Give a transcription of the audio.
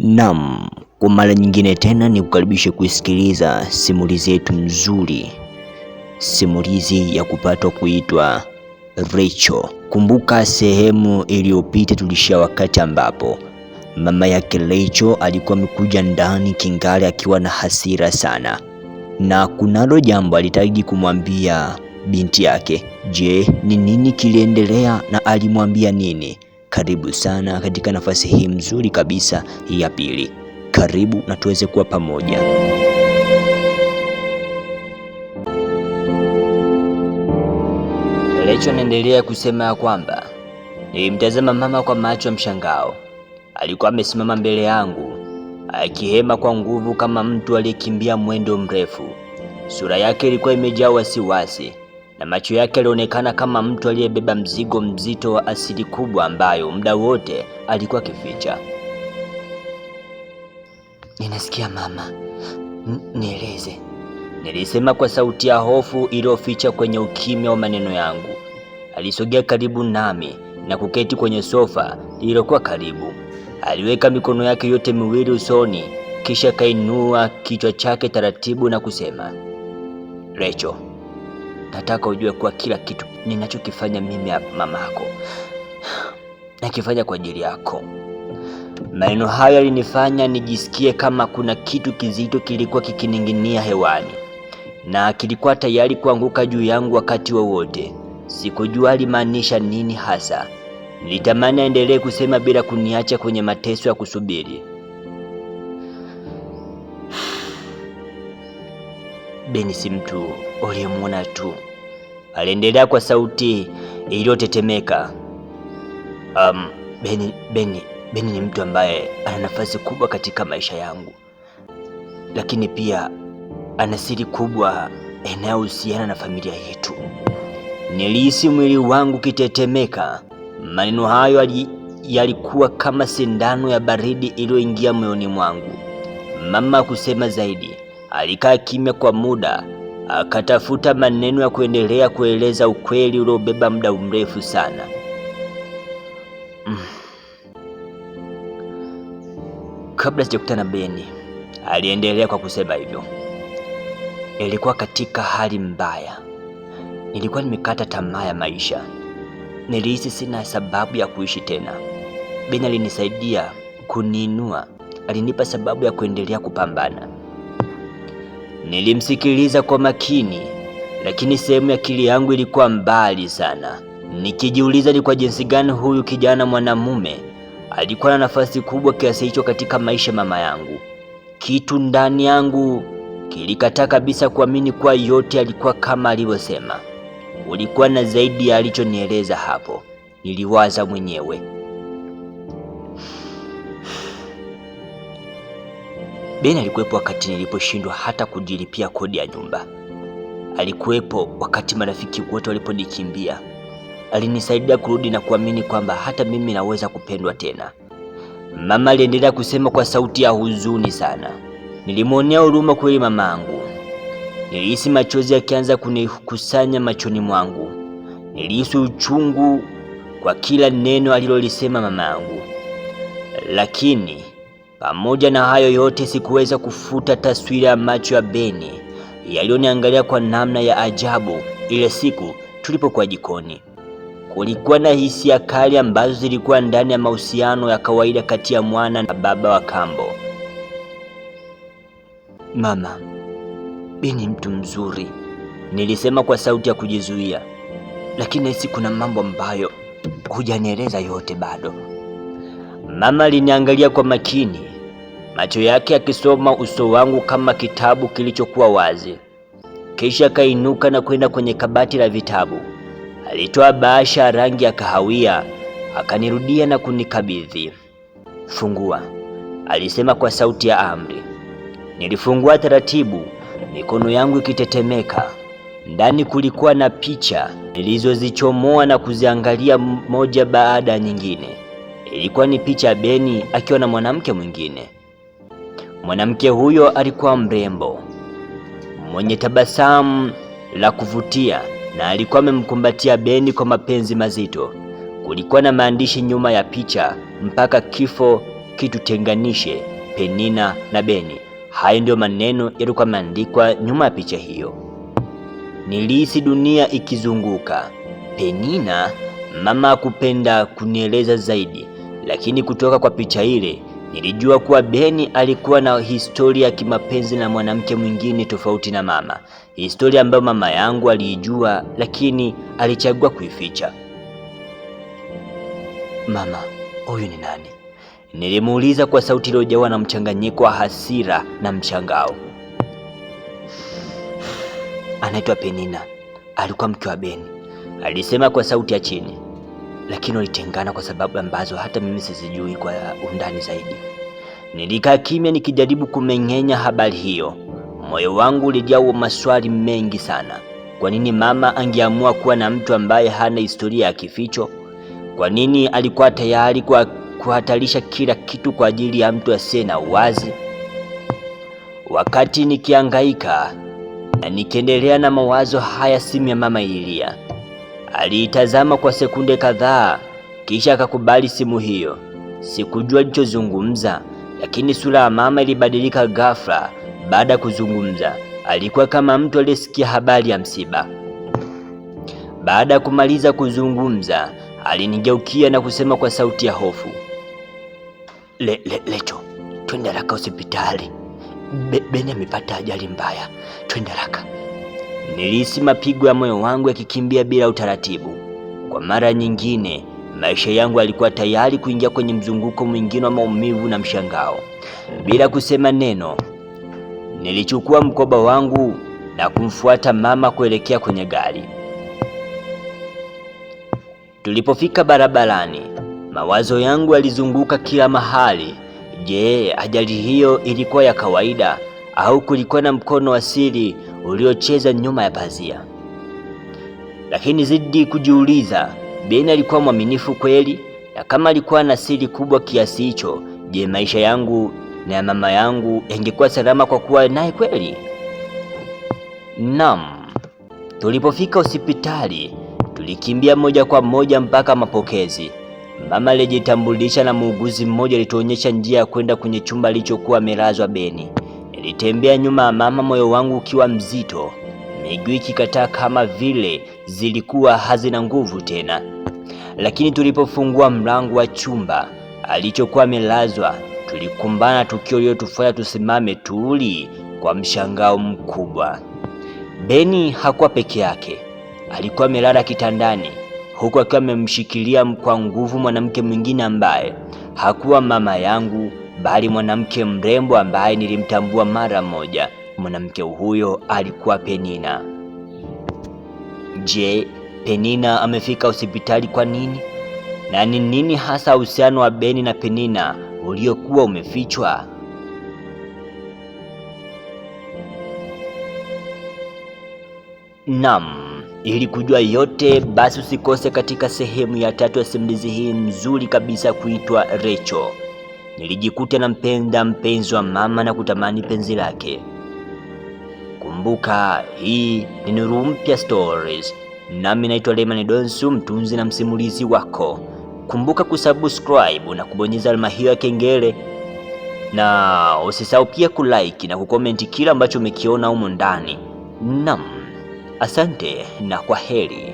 Naam, kwa mara nyingine tena ni kukaribishe kuisikiliza simulizi yetu nzuri, simulizi ya kupatwa kuitwa Rachel. Kumbuka sehemu iliyopita tulishia wakati ambapo mama yake Rachel alikuwa amekuja ndani kingali akiwa na hasira sana, na kunalo jambo alitaki kumwambia binti yake. Je, ni nini kiliendelea na alimwambia nini? Karibu sana katika nafasi hii nzuri kabisa ya pili. Karibu na tuweze kuwa pamoja. Rachel anaendelea kusema ya kwamba nilimtazama mama kwa macho ya mshangao. Alikuwa amesimama mbele yangu akihema kwa nguvu kama mtu aliyekimbia mwendo mrefu. Sura yake ilikuwa imejaa wasiwasi na macho yake yalionekana kama mtu aliyebeba mzigo mzito wa asili kubwa ambayo muda wote alikuwa akificha. Ninasikia mama, nieleze, nilisema kwa sauti ya hofu iliyoficha kwenye ukimya wa maneno yangu. Alisogea karibu nami na kuketi kwenye sofa lililokuwa karibu. Aliweka mikono yake yote miwili usoni, kisha kainua kichwa chake taratibu na kusema, Rachel, nataka ujue kuwa kila kitu ninachokifanya mimi hapa mamako nakifanya kwa ajili yako. Maneno hayo yalinifanya nijisikie kama kuna kitu kizito kilikuwa kikining'inia hewani na kilikuwa tayari kuanguka juu yangu wakati wowote. Sikujua alimaanisha nini hasa. Nilitamani aendelee kusema bila kuniacha kwenye mateso ya kusubiri. Beni si mtu uliyemwona tu, aliendelea kwa sauti iliyotetemeka. Beni ni mtu ambaye ana nafasi kubwa katika maisha yangu, lakini pia ana siri kubwa inayohusiana na familia yetu. Nilihisi mwili wangu kitetemeka. Maneno hayo yalikuwa kama sindano ya baridi iliyoingia moyoni mwangu. Mama kusema zaidi, alikaa kimya kwa muda, akatafuta maneno ya kuendelea kueleza ukweli uliobeba muda mrefu sana. Kabla sijakutana Beni, aliendelea kwa kusema hivyo, nilikuwa katika hali mbaya, nilikuwa nimekata tamaa ya maisha, nilihisi sina sababu ya kuishi tena. Beni alinisaidia kuniinua, alinipa sababu ya kuendelea kupambana. Nilimsikiliza kwa makini, lakini sehemu ya akili yangu ilikuwa mbali sana, nikijiuliza ni kwa jinsi gani huyu kijana mwanamume alikuwa na nafasi kubwa kiasi hicho katika maisha mama yangu. Kitu ndani yangu kilikataa kabisa kuamini kuwa yote alikuwa kama alivyosema. Kulikuwa na zaidi ya alichonieleza hapo, niliwaza mwenyewe. Ben alikuwepo wakati niliposhindwa hata kujilipia kodi ya nyumba. Alikuwepo wakati marafiki wote waliponikimbia. Alinisaidia kurudi na kuamini kwamba hata mimi naweza kupendwa tena. Mama aliendelea kusema kwa sauti ya huzuni sana. Nilimwonea huruma kweli mamangu. Nilihisi machozi yakianza kunikusanya machoni mwangu. Nilihisi uchungu kwa kila neno alilolisema mamangu, lakini pamoja na hayo yote sikuweza kufuta taswira ya macho ya Beni yaliyoniangalia kwa namna ya ajabu ile siku tulipokuwa jikoni. Kulikuwa na hisia kali ambazo zilikuwa ndani ya mahusiano ya kawaida kati ya mwana na baba wa kambo. Mama, Beni mtu mzuri, nilisema kwa sauti ya kujizuia, lakini nahisi kuna mambo ambayo hujanieleza yote bado. Mama aliniangalia kwa makini, macho yake akisoma uso wangu kama kitabu kilichokuwa wazi. Kisha akainuka na kwenda kwenye kabati la vitabu. Alitoa bahasha ya rangi ya kahawia, akanirudia na kunikabidhi. Fungua, alisema kwa sauti ya amri. Nilifungua taratibu, mikono yangu ikitetemeka. Ndani kulikuwa na picha nilizozichomoa na kuziangalia moja baada ya nyingine. Ilikuwa ni picha ya Beni akiwa na mwanamke mwingine. Mwanamke huyo alikuwa mrembo, mwenye tabasamu la kuvutia na alikuwa amemkumbatia Beni kwa mapenzi mazito. Kulikuwa na maandishi nyuma ya picha, mpaka kifo kitutenganishe. Penina na Beni. Hayo ndiyo maneno yalikuwa yameandikwa nyuma ya picha hiyo. Nilihisi dunia ikizunguka. Penina? Mama hakupenda kunieleza zaidi, lakini kutoka kwa picha ile nilijua kuwa Beni alikuwa na historia ya kimapenzi na mwanamke mwingine tofauti na mama, historia ambayo mama yangu aliijua, lakini alichagua kuificha. Mama, huyu ni nani? Nilimuuliza kwa sauti iliyojawa na mchanganyiko wa hasira na mshangao. Anaitwa Penina, alikuwa mke wa Beni, alisema kwa sauti ya chini, lakini walitengana kwa sababu ambazo hata mimi sizijui kwa undani zaidi. Nilikaa kimya nikijaribu kumeng'enya habari hiyo. Moyo wangu ulijaa maswali mengi sana. Kwa nini mama angeamua kuwa na mtu ambaye hana historia ya kificho? Kwa nini alikuwa tayari kwa kuhatarisha kila kitu kwa ajili ya mtu asiye na uwazi? Wakati nikihangaika na nikiendelea na mawazo haya, simu ya mama ililia. Aliitazama kwa sekunde kadhaa, kisha akakubali simu hiyo. Sikujua alichozungumza, lakini sura ya mama ilibadilika ghafla baada ya kuzungumza. Alikuwa kama mtu aliyesikia habari ya msiba. Baada ya kumaliza kuzungumza, alinigeukia na kusema kwa sauti ya hofu, Lecho, twende haraka hospitali. Beni amepata ajali mbaya, twende haraka. Nilihisi mapigo ya moyo wangu yakikimbia bila utaratibu. Kwa mara nyingine, maisha yangu yalikuwa tayari kuingia kwenye mzunguko mwingine wa maumivu na mshangao. Bila kusema neno, nilichukua mkoba wangu na kumfuata mama kuelekea kwenye gari. Tulipofika barabarani, mawazo yangu yalizunguka kila mahali. Je, ajali hiyo ilikuwa ya kawaida au kulikuwa na mkono wa siri uliocheza nyuma ya pazia? Lakini zidi kujiuliza, Beni alikuwa mwaminifu kweli? Na kama alikuwa na siri kubwa kiasi hicho, je, maisha yangu na ya mama yangu yangekuwa salama kwa kuwa naye kweli? Naam, tulipofika hospitali tulikimbia moja kwa moja mpaka mapokezi. Mama alijitambulisha na muuguzi mmoja alituonyesha njia ya kwenda kwenye chumba alichokuwa amelazwa Beni. Nilitembea nyuma ya mama, moyo wangu ukiwa mzito, miguu ikikataa kama vile zilikuwa hazina nguvu tena. Lakini tulipofungua mlango wa chumba alichokuwa amelazwa, tulikumbana tukio lililotufanya tusimame tuli kwa mshangao mkubwa. Beni hakuwa peke yake, alikuwa amelala kitandani huku akiwa amemshikilia kwa nguvu mwanamke mwingine ambaye hakuwa mama yangu, bali mwanamke mrembo ambaye nilimtambua mara moja. Mwanamke huyo alikuwa Penina. Je, Penina amefika hospitali kwa nini? Na ni nini hasa uhusiano wa Beni na Penina uliokuwa umefichwa? Naam. Ili kujua yote basi usikose katika sehemu ya tatu ya simulizi hii nzuri kabisa kuitwa Recho. Nilijikuta nampenda mpenzi wa mama na kutamani penzi lake. Kumbuka hii ni Nuru Mpya Stories, nami naitwa Lemanis Donsu, mtunzi na msimulizi wako. Kumbuka kusubscribe na kubonyeza alama hiyo ya kengele, na usisahau pia kulike na kukomenti kila ambacho umekiona humo ndani. Naam. Asante na kwa heri.